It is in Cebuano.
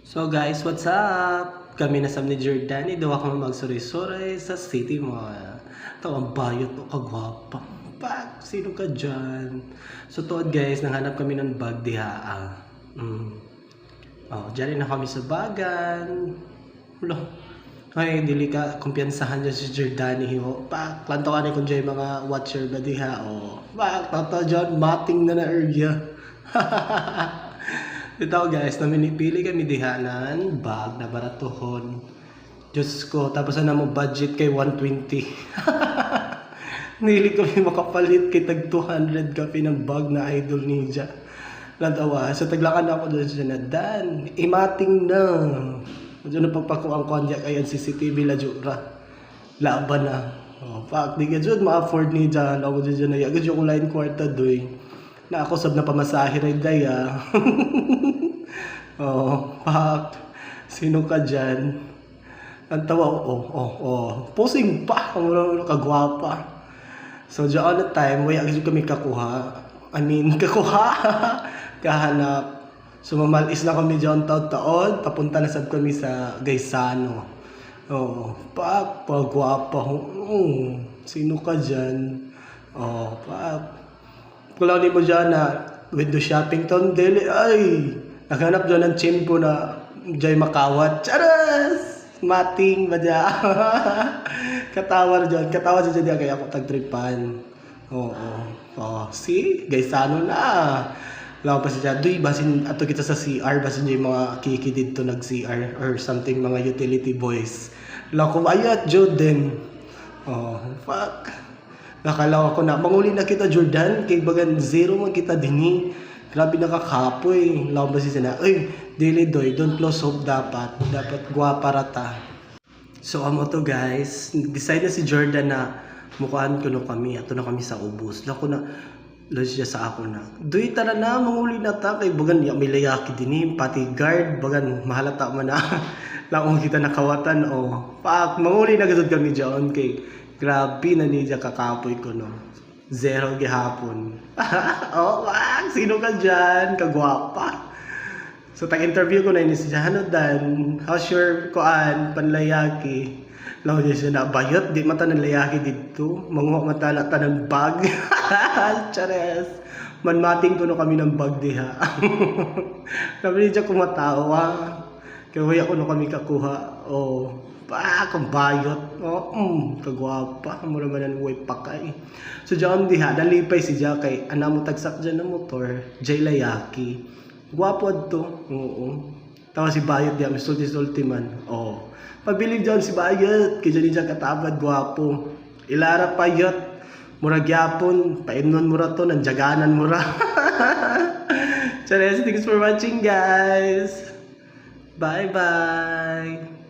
So guys, what's up? Kami na ni Jordani, duwa kami magsuroy-suroy sa City Mall. Ito ang bayot o kagwapa. Pak, sino ka dyan? So tuod guys, nanghanap kami ng bag diha. Ah. Oh, dyan na kami sa bagan. Hulo. Ay, dili ka kumpiyansahan dyan si Jordani ho. Pak, lantaw ani kung dyan mga watcher ba diha. Oh, pak, tata dyan, mating na na area. Ito guys, naminipili kami diha ng bag na baratuhon. Diyos ko, tapos na mo budget kay 120. Nili kami makapalit kay tag 200 kape ng bag na idol niya. Lantawa, so taglakan ako doon siya na, "Dan, imating na." Diyan na pagpakuang kanya kay ang CCTV la jura. Laban na. Oh, pak, di ka jud ma-afford ni dyan. Ako dyan na, yagad yung line kwarta doy. Na ako sab na pamasahe rin daya. Oh, pak. Sino ka dyan? Ang tawa, oh. Posing pa. Ang wala kagwapa. So, dyan na time, wala agad kami kakuha. I mean, kakuha. Kahanap. So, mamalis na kami dyan taon-taon. Papunta na sab kami sa Gaisano. Oh, pak, pagwapa. Oh, sino ka dyan? Oh, pak. Kung lang mo dyan na window shopping ton, dili, ay, naghanap dyan ng tiyempo na dyan makawat. Charas! Mating ba dyan? Katawa dyan. Katawa dyan dyan kaya ako tagtripan. Oo. Oh, see? Gaisano na. Lang pa siya, "Duy, basin ato kita sa CR, basin yung mga kiki dito nag-CR or something, mga utility boys." Lang ko, ayat, jud din. Oh, fuck. Nakalaw ako na, "Manguli na kita, Jordan, kay bagan zero man kita dinhi. Grabe nakakapoy." Law ba siya na, "Uy, dili doy, don't close hope dapat. Dapat guwapa rata." So amo to guys, decide na si Jordan na mukuan ko no kami, ato na kami sa ubos. Lako na, lo siya sa ako na, "Duy, tara na, manguli na ta, kay bagan ya may layaki din pati guard, bagan mahalata man na." Lang kita nakawatan o. Pak, manguli na gud kami diyan kay grabe na niya kakapoy ko no. Zero gihapon. Oh, wag, sino ka dyan? Kagwapa. So, tag-interview ko na yun siya, "Ano Dan, how's your kuan, panlayaki?" Law niya siya na, "Bayot, di mata ng layaki dito. Manguha mata na ng bag." Chares. Manmating ko no kami ng bag diha. Sabi niya kumatawa. Kaya wala ko no kami kakuha. Oh, pa, bayot. Oh, kagwapa. Mura man ang way pakay. So, diyan diha, nalipay si Jack kay ana mo tagsak dyan ng motor, Jay Layaki. Gwapo adto. Oo. Tawa si Bayot diya, may sulti-sulti man. Oo. Pabilib dyan si Bayot, kay dyan niya katabad, gwapo. Ilara pa yot. Mura gyapon, paimnon mura to, nanjaganan mura. Chares, thanks for watching, guys. Bye-bye.